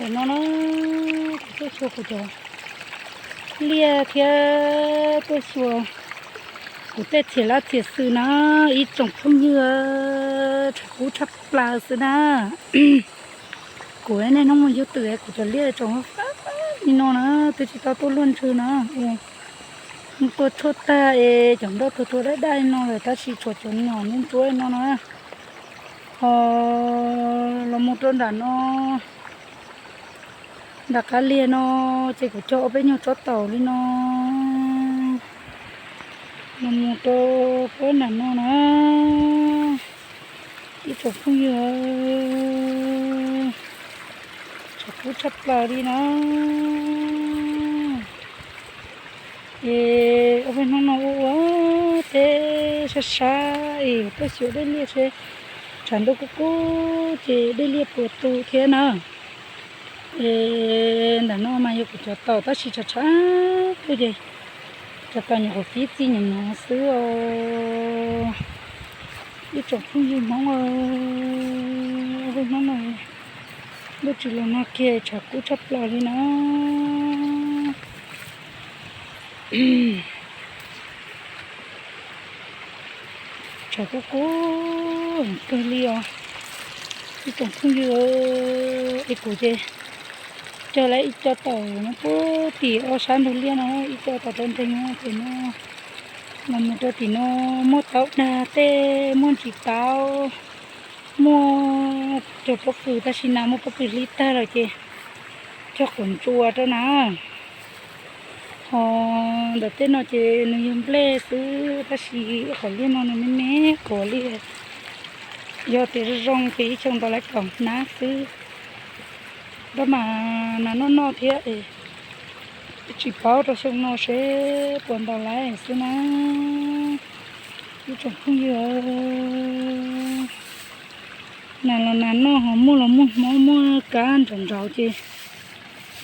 Tam no na, kuv tuaj xyuas kuv cov liaj thiab tuaj xyuas kuv tej txhiam lab txhiam xws na, ib tsoom phooj ywg, tshav kub tshaj plaws xwb na. Kuv niaj hnub mus yug twm kuv cov liaj tsoom fab li no na, twb tsis tau tuaj luaj ntsws na. Tua tshuaj tag es cov nroj tuag tuag daj daj li no lawm tab sis tshuav cov nyom ntsuab ntsuab li no na. Ho los mus rau nram no, nram qab liag no ces kuv cog ob peb nyuag tsob taum li no. Los mus rau puab nram no na, ib tsoom phooj ywg, tshav kub tshaj plaws li na. Es ob peb hnub no ua ua teb sab sab es tuaj xyuas dej liaj seb, tshav ntuj kub kub ces dej liaj puas tu thiab na. Es ntawm no mas yog kuv cov taum tab sis tshav tshav tuaj ces cov taum nyuam qhuav kib txi nyoos nyoos xwb os. Ib tsoom phooj ywg Hmoob, ob peb hnub no ntuj tsis los nag kiag tshav kub tshaj plaws li na. Tshav kub kub heev kawg li os. Ib tsoom phooj ywg, es kuv ces cog lawm ib co taum no puag tim ob sab ntug liaj no, ib co taum rau nreeg no ces no los mus rau tim no muaj taub dag tej, muaj ntsis taub, muaj cog pob kws tab sis na muaj pob kws hli tag lawm ces cog quav ntsua rau na. Ho ntawm tej no ces nws yog nplej xwb tab sis ib qhov liaj no nws me me quav li. Yog tias zoo zoo ces ib xyoo ntau lawv kaum hnab xwb. Tab mas nas noj noj thiab es tsis paub rau xyoo no seb puas ntau lawm xwb na. Ib tsoom phooj ywg, nas los nas noj ho muaj los muaj hmoov muaj kab nraum nraud ces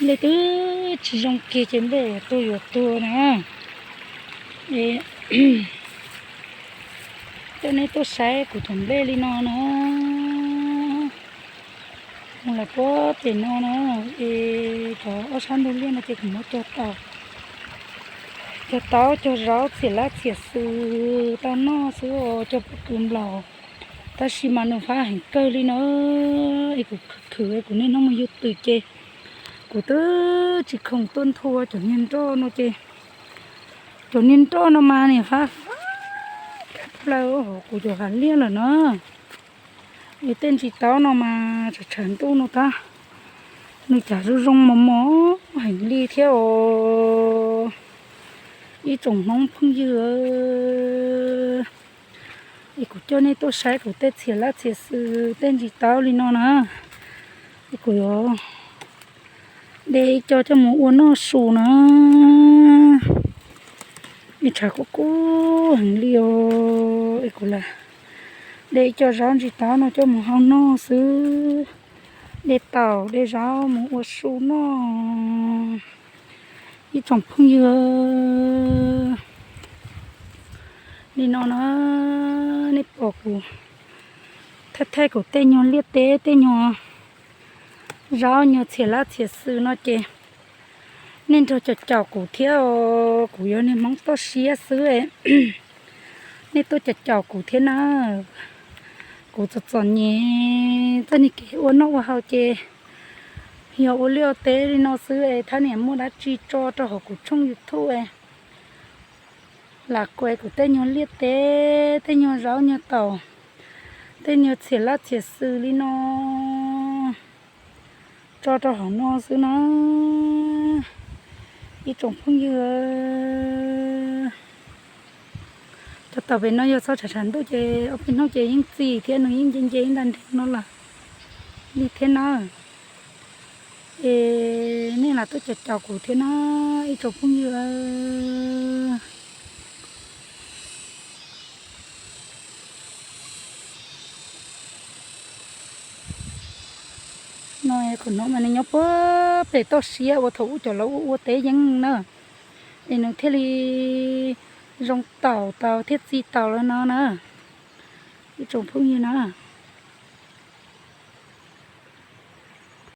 nplej twb tsis zoo kiag ces nplej yuav tuag yuav tuag na. Es coj nej tuaj saib kuv cov nplej li no na. Mus lawm puag pem no na, es cov ob sab ntug liaj no ces kuv muab cog taum, cog taub cog zaub txhiam lab txhiam xws tau noj xwb os, cog pob kws nplaum. Tab sis mas nws fab heev kawg li no, es kuv khwv khwv kuv niaj hnub mus yug twm ces kuv twb tsis khoom tuaj nthua cov niag nroj no ces cov niag nroj no mas niam fab fab plaws hauv kuv cov hav liaj lawm na. Es tej ntsis taub no mas tshav tshav ntuj no tab nws cas zoo zoo mos mos heev li thiab os. Ib tsoom Hmoob phooj ywg, es kuv coj nej tuaj saib kuv tej txhiam lab txhiam xws tej ntsis taub li no na. Es kuv yuav de ib co coj mus ua noj su na. Es tshav kub kub heev li os, es kuv lam de ib co zaub ntsis taub no coj mus hau noj xwb. De taum de zaub mus ua su noj. Ib tsoom phooj ywg, li no na, nej pom kuv thaij thaij kuv tej nyuag liaj teb tej nyuag zaub nyuag txhiam lab txhiam xws no ces nej nrog caum caum kuv thiab os, kuv yog niag Hmoob toj siab xwb. Nej tuaj caum caum kuv thiab na. Kuv txom txom nyem txoj niag kev ua noj ua haus ces yog ua liaj ua teb li no xwb es thab niam muaj dab tsi tso rau hauv kuv tshooj YouTube es lam kuav kuv tej nyuag liaj teb tej nyuag zaub nyuag taum tej nyuag txhiam lab txhiam xws li no tso rau hauv no xwb na. Ib tsoom phooj ywg, cov taum pem no yog txhob tshav tshav ntuj ces ob peb hnub ces yeej txi thiab nws yeej nce nce ib nta nreeg no lawm li thiab na. Es nej lam tuaj caum caum kuv thiab na ib tsoom phooj ywg. No qhov no mas nws nyob puag pem toj siab uas thaum ub cov laus ua ua teb yeeb na, es nws thiaj li zoo taum tau thiaj txi taum lawm no na. Ib tsoom phooj ywg na,